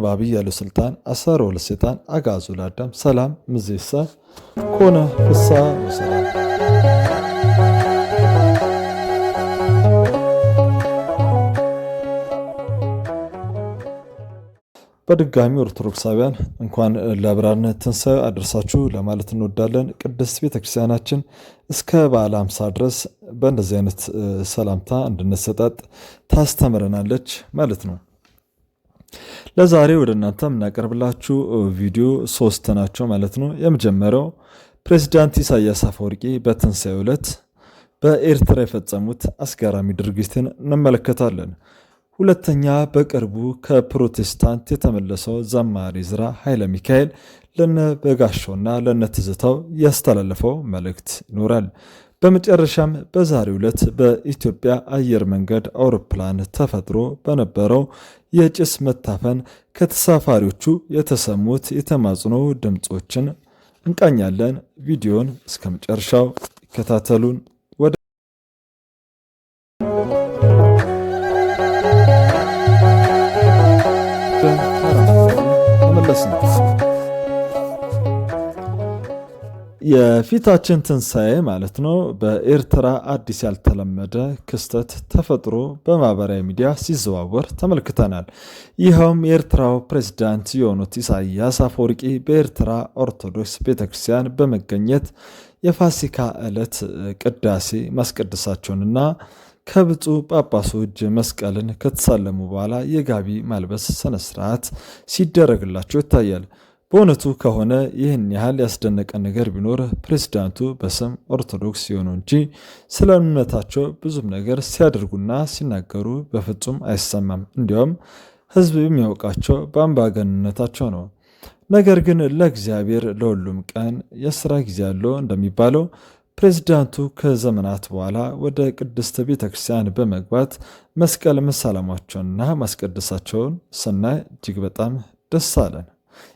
በአብይ ያለው ስልጣን አሰሮ ለሰይጣን አጋዞ ለአዳም ሰላም ምዜሰ ኮነ ፍስሐ ወሰላም። በድጋሚ ኦርቶዶክሳውያን እንኳን ለብርሃነ ትንሣኤው አደረሳችሁ ለማለት እንወዳለን። ቅድስት ቤተክርስቲያናችን እስከ በዓለ ሃምሳ ድረስ በእንደዚህ አይነት ሰላምታ እንድንሰጣጥ ታስተምረናለች ማለት ነው። ለዛሬ ወደ እናንተ የምናቀርብላችሁ ቪዲዮ ሶስት ናቸው ማለት ነው። የመጀመሪያው ፕሬዚዳንት ኢሳያስ አፈወርቂ በትንሣኤው ዕለት በኤርትራ የፈጸሙት አስገራሚ ድርጊትን እንመለከታለን። ሁለተኛ በቅርቡ ከፕሮቴስታንት የተመለሰው ዘማሪ ዕዝራ ኃይለ ሚካኤል ለነ በጋሻውና ለነ ትዝታው ያስተላለፈው መልእክት ይኖራል። በመጨረሻም በዛሬው ዕለት በኢትዮጵያ አየር መንገድ አውሮፕላን ተፈጥሮ በነበረው የጭስ መታፈን ከተሳፋሪዎቹ የተሰሙት የተማጽኖ ድምፆችን እንቃኛለን። ቪዲዮን እስከ መጨረሻው ይከታተሉን። ወደ ተመለስን። የፊታችን ትንሣኤ ማለት ነው። በኤርትራ አዲስ ያልተለመደ ክስተት ተፈጥሮ በማህበራዊ ሚዲያ ሲዘዋወር ተመልክተናል። ይኸውም የኤርትራው ፕሬዝዳንት የሆኑት ኢሳያስ አፈወርቂ በኤርትራ ኦርቶዶክስ ቤተክርስቲያን በመገኘት የፋሲካ ዕለት ቅዳሴ ማስቀደሳቸውንና ከብፁዕ ጳጳሱ እጅ መስቀልን ከተሳለሙ በኋላ የጋቢ ማልበስ ስነስርዓት ሲደረግላቸው ይታያል። በእውነቱ ከሆነ ይህን ያህል ያስደነቀ ነገር ቢኖር ፕሬዚዳንቱ በስም ኦርቶዶክስ ሲሆኑ እንጂ ስለ እምነታቸው ብዙም ነገር ሲያደርጉና ሲናገሩ በፍጹም አይሰማም። እንዲያውም ሕዝብ የሚያውቃቸው በአምባገነንነታቸው ነው። ነገር ግን ለእግዚአብሔር ለሁሉም ቀን የስራ ጊዜ አለው እንደሚባለው ፕሬዚዳንቱ ከዘመናት በኋላ ወደ ቅድስት ቤተ ክርስቲያን በመግባት መስቀል መሳለማቸውንና ማስቀደሳቸውን ስናይ እጅግ በጣም ደስ አለን።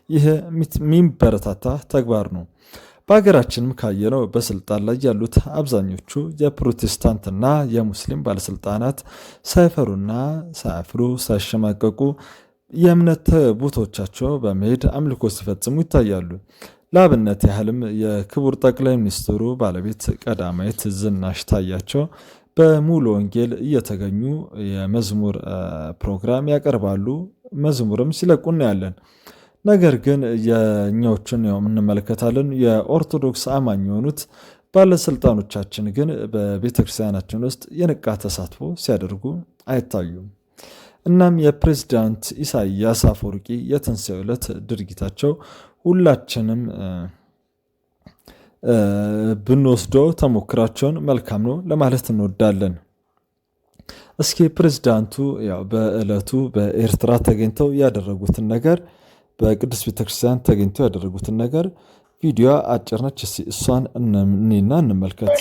ይህ የሚበረታታ ተግባር ነው። በሀገራችንም ካየነው በስልጣን ላይ ያሉት አብዛኞቹ የፕሮቴስታንትና የሙስሊም ባለስልጣናት ሳይፈሩና ሳያፍሩ ሳይሸማቀቁ የእምነት ቦታዎቻቸው በመሄድ አምልኮ ሲፈጽሙ ይታያሉ። ለአብነት ያህልም የክቡር ጠቅላይ ሚኒስትሩ ባለቤት ቀዳማዊት ዝናሽ ታያቸው በሙሉ ወንጌል እየተገኙ የመዝሙር ፕሮግራም ያቀርባሉ። መዝሙርም ሲለቁ እናያለን። ነገር ግን የእኛዎቹን ያው እንመለከታለን። የኦርቶዶክስ አማኝ የሆኑት ባለስልጣኖቻችን ግን በቤተክርስቲያናችን ውስጥ የነቃ ተሳትፎ ሲያደርጉ አይታዩም። እናም የፕሬዝዳንት ኢሳያስ አፈወርቂ የትንሣኤው ዕለት ድርጊታቸው ሁላችንም ብንወስደው ተሞክራቸውን መልካም ነው ለማለት እንወዳለን። እስኪ ፕሬዝዳንቱ ያው በዕለቱ በኤርትራ ተገኝተው ያደረጉትን ነገር በቅዱስ ቤተክርስቲያን ተገኝተው ያደረጉትን ነገር ቪዲዮ አጭር ነች። እስኪ እሷን እኔና እንመልከት።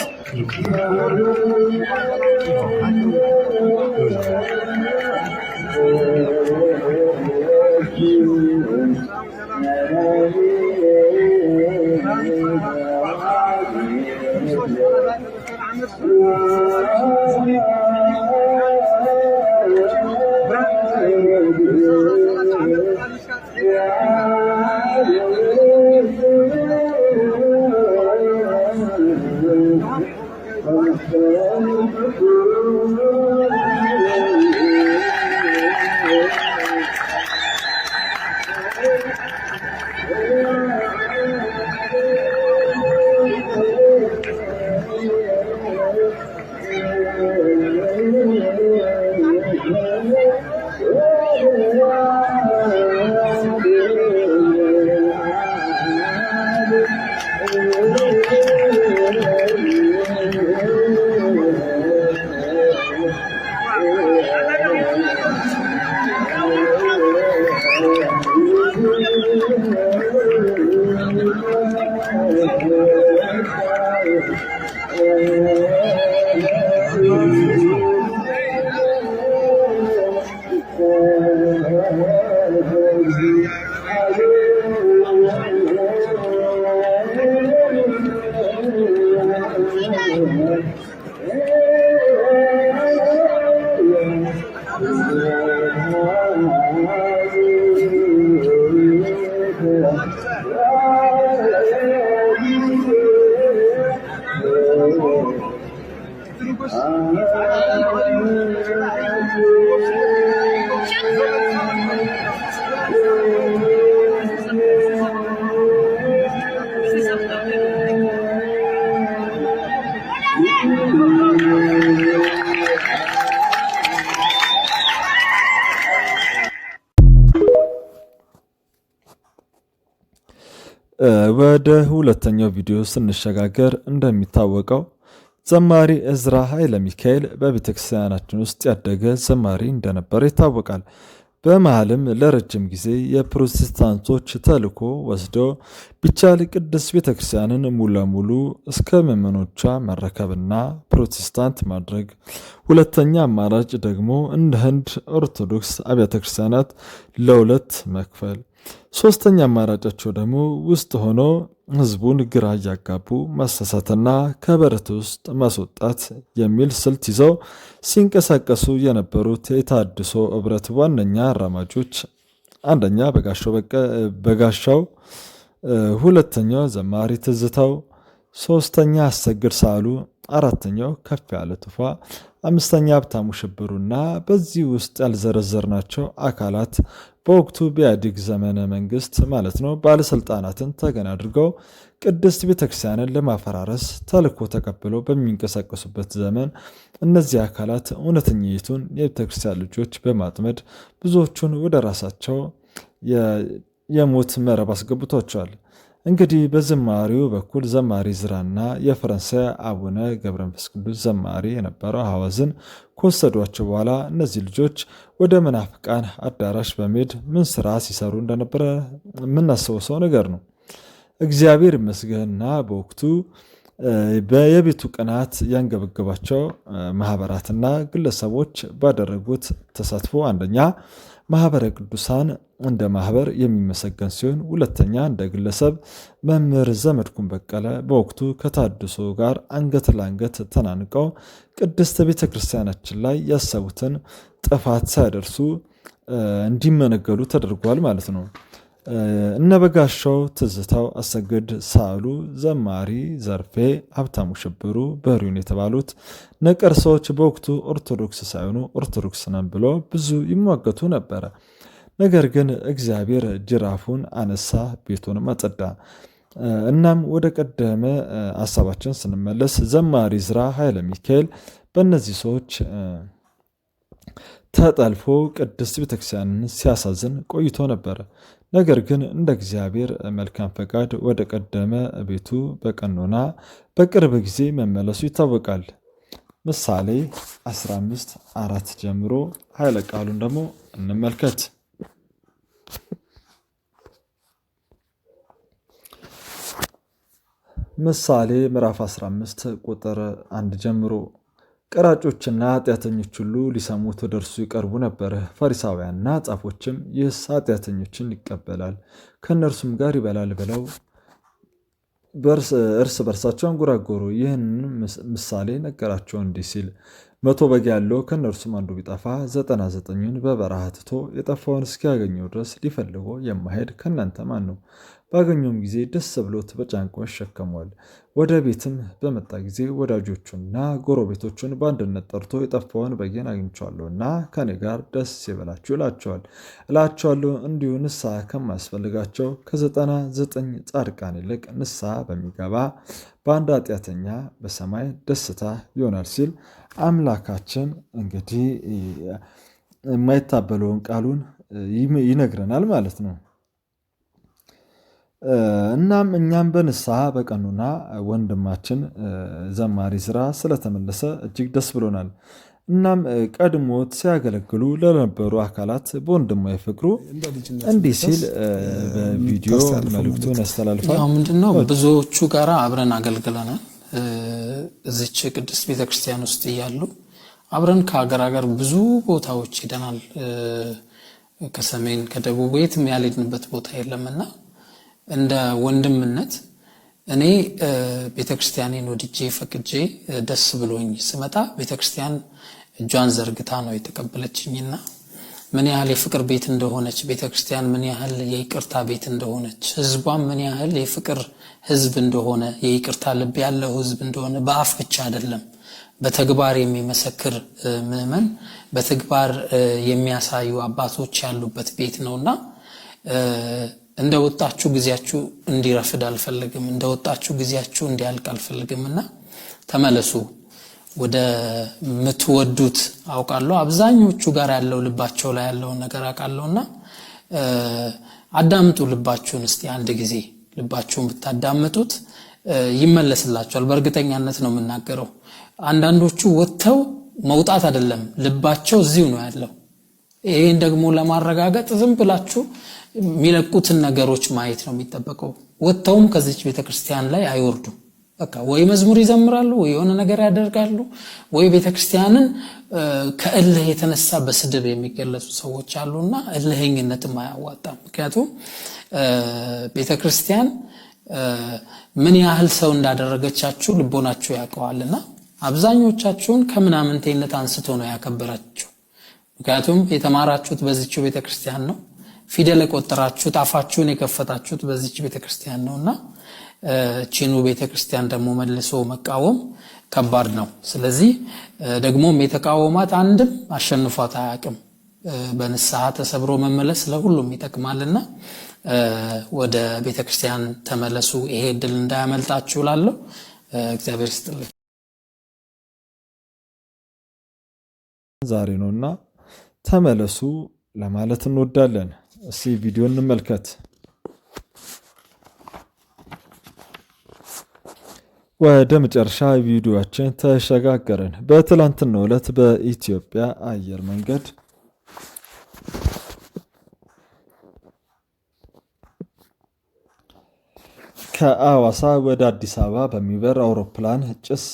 ወደ ሁለተኛው ቪዲዮ ስንሸጋገር እንደሚታወቀው ዘማሪ እዝራ ኃይለ ሚካኤል በቤተክርስቲያናችን ውስጥ ያደገ ዘማሪ እንደነበረ ይታወቃል። በመሃልም ለረጅም ጊዜ የፕሮቴስታንቶች ተልዕኮ ወስደው ቢቻል ቅድስት ቤተክርስቲያንን ሙሉ ለሙሉ እስከ ምዕመኖቿ መረከብና ፕሮቴስታንት ማድረግ፣ ሁለተኛ አማራጭ ደግሞ እንደ ህንድ ኦርቶዶክስ አብያተ ክርስቲያናት ለሁለት መክፈል፣ ሶስተኛ አማራጫቸው ደግሞ ውስጥ ሆኖ ህዝቡን ግራ እያጋቡ ማሳሳትና ከበረት ውስጥ ማስወጣት የሚል ስልት ይዘው ሲንቀሳቀሱ የነበሩት የተሃድሶ ህብረት ዋነኛ አራማጆች አንደኛ በጋሻው፣ ሁለተኛው ዘማሪ ትዝታው፣ ሶስተኛ አሰግድ ሳሉ፣ አራተኛው ከፍ ያለ ቱፋ፣ አምስተኛ ሀብታሙ ሽብሩና በዚህ ውስጥ ያልዘረዘርናቸው አካላት በወቅቱ በኢህአዴግ ዘመነ መንግስት ማለት ነው ባለስልጣናትን ተገን አድርገው ቅድስት ቤተክርስቲያንን ለማፈራረስ ተልዕኮ ተቀብለው በሚንቀሳቀሱበት ዘመን እነዚህ አካላት እውነተኛይቱን የቤተክርስቲያን ልጆች በማጥመድ ብዙዎቹን ወደ ራሳቸው የሞት መረብ አስገብቷቸዋል። እንግዲህ በዝማሪው በኩል ዘማሪ ዝራና የፈረንሳይ አቡነ ገብረ መንፈስ ቅዱስ ዘማሪ የነበረው ሐዋዝን ከወሰዷቸው በኋላ እነዚህ ልጆች ወደ መናፍቃን አዳራሽ በመሄድ ምን ስራ ሲሰሩ እንደነበረ የምናስታውሰው ነገር ነው። እግዚአብሔር ይመስገንና በወቅቱ የቤቱ ቅናት ያንገበገባቸው ማህበራትና ግለሰቦች ባደረጉት ተሳትፎ አንደኛ ማህበረ ቅዱሳን እንደ ማህበር የሚመሰገን ሲሆን፣ ሁለተኛ እንደ ግለሰብ መምህር ዘመድኩን በቀለ በወቅቱ ከታድሶ ጋር አንገት ለአንገት ተናንቀው ቅድስት ቤተክርስቲያናችን ላይ ያሰቡትን ጥፋት ሳያደርሱ እንዲመነገሉ ተደርጓል ማለት ነው። እነ በጋሻው ትዝታው፣ አሰግድ ሳሉ፣ ዘማሪ ዘርፌ፣ ሀብታሙ ሽብሩ፣ በሪውን የተባሉት ነቀርሳዎች በወቅቱ ኦርቶዶክስ ሳይሆኑ ኦርቶዶክስ ነን ብሎ ብዙ ይሟገቱ ነበረ። ነገር ግን እግዚአብሔር ጅራፉን አነሳ፣ ቤቱንም አጸዳ። እናም ወደ ቀደመ ሀሳባችን ስንመለስ ዘማሪ ዝራ ኃይለ ሚካኤል በእነዚህ ሰዎች ተጠልፎ ቅድስት ቤተክርስቲያንን ሲያሳዝን ቆይቶ ነበረ። ነገር ግን እንደ እግዚአብሔር መልካም ፈቃድ ወደ ቀደመ ቤቱ በቀኖና በቅርብ ጊዜ መመለሱ ይታወቃል። ምሳሌ 15:4 ጀምሮ ኃይለ ቃሉን ደግሞ እንመልከት። ምሳሌ ምዕራፍ 15 ቁጥር 1 ጀምሮ ቀራጮችና ኃጢአተኞች ሁሉ ሊሰሙት ወደ እርሱ ይቀርቡ ነበር። ፈሪሳውያንና ጻፎችም ይህስ ኃጢአተኞችን ይቀበላል፣ ከእነርሱም ጋር ይበላል ብለው እርስ በርሳቸው አንጎራጎሩ። ይህንን ምሳሌ ነገራቸው እንዲህ ሲል፣ 100 በግ ያለው ከእነርሱም አንዱ ቢጠፋ 99ኙን በበረሃ ትቶ የጠፋውን እስኪያገኘው ድረስ ሊፈልገው የማይሄድ ከእናንተ ማን ነው? ባገኘውም ጊዜ ደስ ብሎት በጫንቃው ይሸከመዋል። ወደ ቤትም በመጣ ጊዜ ወዳጆቹንና ጎረቤቶቹን በአንድነት ጠርቶ የጠፋውን በጌን አግኝቼዋለሁና ከኔ ጋር ደስ ይበላችሁ ይላቸዋል። እላቸዋለሁ እንዲሁ ንስሐ ከማያስፈልጋቸው ከ99 ጻድቃን ይልቅ ንስሐ በሚገባ በአንድ ኃጢአተኛ በሰማይ ደስታ ይሆናል ሲል አምላካችን እንግዲህ የማይታበለውን ቃሉን ይነግረናል ማለት ነው። እናም እኛም በንስሐ በቀኑና ወንድማችን ዘማሪ ዝራ ስለተመለሰ እጅግ ደስ ብሎናል። እናም ቀድሞት ሲያገለግሉ ለነበሩ አካላት በወንድማዊ ፍቅሩ እንዲህ ሲል በቪዲዮ መልእክቱን ያስተላልፋል። ያው ምንድነው ብዙዎቹ ጋራ አብረን አገልግለናል። እዚች ቅድስት ቤተክርስቲያን ውስጥ እያሉ አብረን ከሀገር ሀገር ብዙ ቦታዎች ሄደናል። ከሰሜን ከደቡብ የትም ያልሄድንበት ቦታ የለምና እንደ ወንድምነት እኔ ቤተክርስቲያኔን ወድጄ ፈቅጄ ደስ ብሎኝ ስመጣ ቤተክርስቲያን እጇን ዘርግታ ነው የተቀበለችኝና ምን ያህል የፍቅር ቤት እንደሆነች ቤተክርስቲያን፣ ምን ያህል የይቅርታ ቤት እንደሆነች፣ ህዝቧም ምን ያህል የፍቅር ህዝብ እንደሆነ፣ የይቅርታ ልብ ያለው ህዝብ እንደሆነ፣ በአፍ ብቻ አይደለም በተግባር የሚመሰክር ምዕመን፣ በተግባር የሚያሳዩ አባቶች ያሉበት ቤት ነውና እንደወጣችሁ ጊዜያችሁ እንዲረፍድ አልፈልግም፣ እንደወጣችሁ ጊዜያችሁ እንዲያልቅ አልፈልግምና ተመለሱ ወደ ምትወዱት። አውቃለሁ አብዛኞቹ ጋር ያለው ልባቸው ላይ ያለውን ነገር አውቃለሁና አዳምጡ ልባችሁን እስቲ አንድ ጊዜ። ልባችሁን ብታዳምጡት ይመለስላችኋል። በእርግጠኛነት ነው የምናገረው። አንዳንዶቹ ወጥተው መውጣት አይደለም ልባቸው እዚሁ ነው ያለው። ይሄን ደግሞ ለማረጋገጥ ዝም ብላችሁ የሚለቁትን ነገሮች ማየት ነው የሚጠበቀው። ወጥተውም ከዚች ቤተክርስቲያን ላይ አይወርዱም። በቃ ወይ መዝሙር ይዘምራሉ፣ ወይ የሆነ ነገር ያደርጋሉ፣ ወይ ቤተክርስቲያንን ከእልህ የተነሳ በስድብ የሚገለጹ ሰዎች አሉና እልህኝነትም አያዋጣም። ምክንያቱም ቤተክርስቲያን ምን ያህል ሰው እንዳደረገቻችሁ ልቦናችሁ ያውቀዋልና አብዛኞቻችሁን ከምናምንቴነት አንስቶ ነው ያከበራችሁ። ምክንያቱም የተማራችሁት በዚችው ቤተክርስቲያን ነው። ፊደል የቆጠራችሁት አፋችሁን የከፈታችሁት በዚች ቤተክርስቲያን ነውና ቺኑ ቤተክርስቲያን ደግሞ መልሶ መቃወም ከባድ ነው። ስለዚህ ደግሞም የተቃወማት አንድም አሸንፏት አያውቅም። በንስሐ ተሰብሮ መመለስ ለሁሉም ይጠቅማልና ወደ ቤተክርስቲያን ተመለሱ። ይሄ እድል እንዳያመልጣችሁ እላለሁ። እግዚአብሔር ይስጥልኝ። ዛሬ ነውና ተመለሱ ለማለት እንወዳለን። እስኪ ቪዲዮ እንመልከት። ወደ መጨረሻ ቪዲዮችን ተሸጋገርን። በትላንትናው ዕለት በኢትዮጵያ አየር መንገድ ከአዋሳ ወደ አዲስ አበባ በሚበር አውሮፕላን ጭስ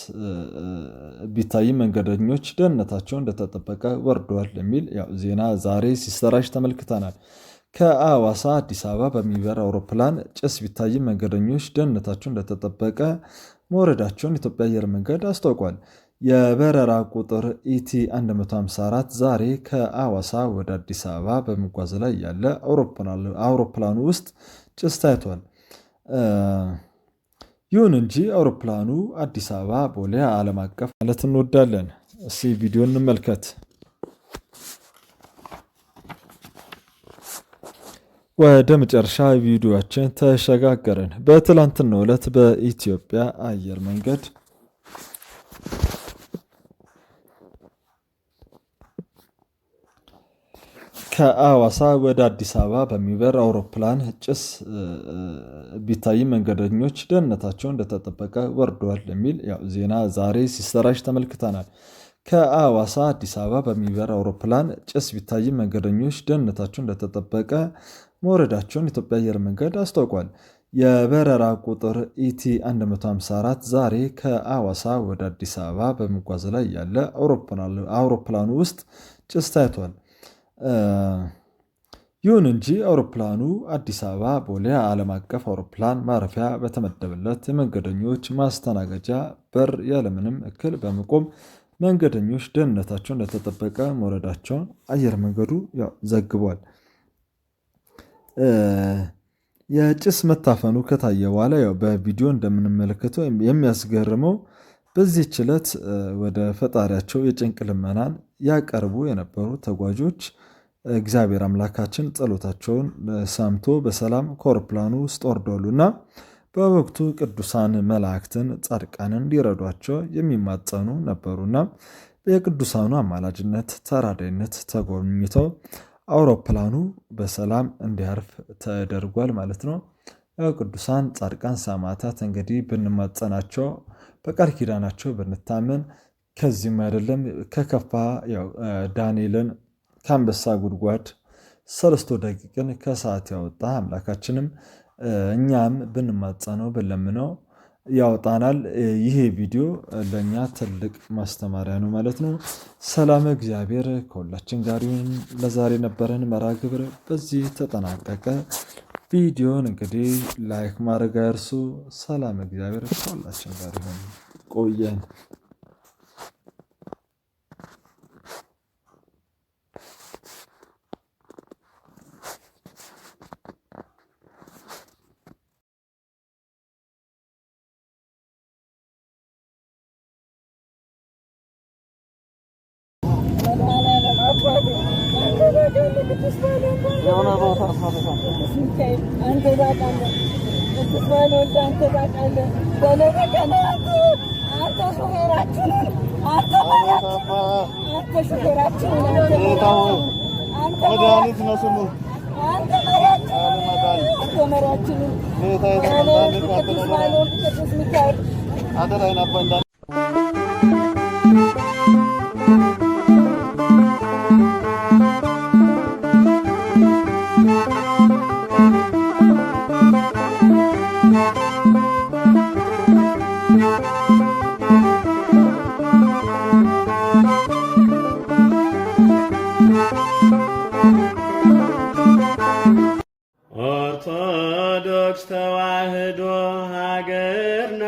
ቢታይም መንገደኞች ደህንነታቸው እንደተጠበቀ ወርደዋል የሚል ዜና ዛሬ ሲሰራጭ ተመልክተናል። ከአዋሳ አዲስ አበባ በሚበር አውሮፕላን ጭስ ቢታይም መንገደኞች ደህንነታቸው እንደተጠበቀ መውረዳቸውን የኢትዮጵያ አየር መንገድ አስታውቋል። የበረራ ቁጥር ET 154 ዛሬ ከአዋሳ ወደ አዲስ አበባ በመጓዝ ላይ ያለ አውሮፕላኑ ውስጥ ጭስ ታይቷል። ይሁን እንጂ አውሮፕላኑ አዲስ አበባ ቦሌ ዓለም አቀፍ ማለት እንወዳለን። እስኪ ቪዲዮ እንመልከት። ወደ መጨረሻ ቪዲዮችን ተሸጋገርን። በትላንትናው ዕለት በኢትዮጵያ አየር መንገድ ከአዋሳ ወደ አዲስ አበባ በሚበር አውሮፕላን ጭስ ቢታይም መንገደኞች ደህንነታቸው እንደተጠበቀ ወርደዋል የሚል ዜና ዛሬ ሲሰራጭ ተመልክተናል። ከአዋሳ አዲስ አበባ በሚበር አውሮፕላን ጭስ ቢታይም መንገደኞች ደህንነታቸው እንደተጠበቀ መውረዳቸውን የኢትዮጵያ አየር መንገድ አስታውቋል። የበረራ ቁጥር ET 154 ዛሬ ከአዋሳ ወደ አዲስ አበባ በመጓዝ ላይ ያለ አውሮፕላኑ ውስጥ ጭስ ታይቷል። ይሁን እንጂ አውሮፕላኑ አዲስ አበባ ቦሌ ዓለም አቀፍ አውሮፕላን ማረፊያ በተመደበለት የመንገደኞች ማስተናገጃ በር ያለምንም እክል በመቆም መንገደኞች ደህንነታቸው እንደተጠበቀ መውረዳቸውን አየር መንገዱ ዘግቧል። የጭስ መታፈኑ ከታየ በኋላ ያው በቪዲዮ እንደምንመለከተው የሚያስገርመው በዚህች ዕለት ወደ ፈጣሪያቸው የጭንቅ ልመናን ያቀርቡ የነበሩ ተጓዦች እግዚአብሔር አምላካችን ጸሎታቸውን ሰምቶ በሰላም ከአውሮፕላኑ ውስጥ ወርደዋልና በወቅቱ ቅዱሳን መላእክትን፣ ጻድቃንን ሊረዷቸው የሚማጸኑ ነበሩና የቅዱሳኑ አማላጅነት ተራዳይነት ተጎብኝተው አውሮፕላኑ በሰላም እንዲያርፍ ተደርጓል ማለት ነው። ያው ቅዱሳን ጻድቃን ሰማዕታት እንግዲህ ብንማጸናቸው በቃል ኪዳናቸው ብንታመን ከዚህም አይደለም ከከፋ ያው ዳንኤልን ከአንበሳ ጉድጓድ ሰለስቶ ደቂቅን ከሰዓት ያወጣ አምላካችንም እኛም ብንማጸነው ብንለምነው ያወጣናል። ይሄ ቪዲዮ ለእኛ ትልቅ ማስተማሪያ ነው ማለት ነው። ሰላም እግዚአብሔር ከሁላችን ጋር ይሁን። ለዛሬ የነበረን መርሃ ግብር በዚህ ተጠናቀቀ። ቪዲዮን እንግዲህ like ማድረግ አይርሱ። ሰላም እግዚአብሔር ከሁላችን ጋር ይሁን። ቆየን። አንተ ታውቃለህ፣ ቅዱስ ባልወልድ አንተ ታውቃለህ። በለበቀናት አንተ ሹፌራችንን፣ አንተ መሪያችንን፣ አንተ ሹፌራችንን፣ አንተ መድኃኒት ነው ስሙ። አንተ መሪያችንን፣ አንተ መሪያችንን ቅዱስ ወልድ ቅዱስ ሚካኤል። ኦርቶዶክስ ተዋሕዶ ሀገርና።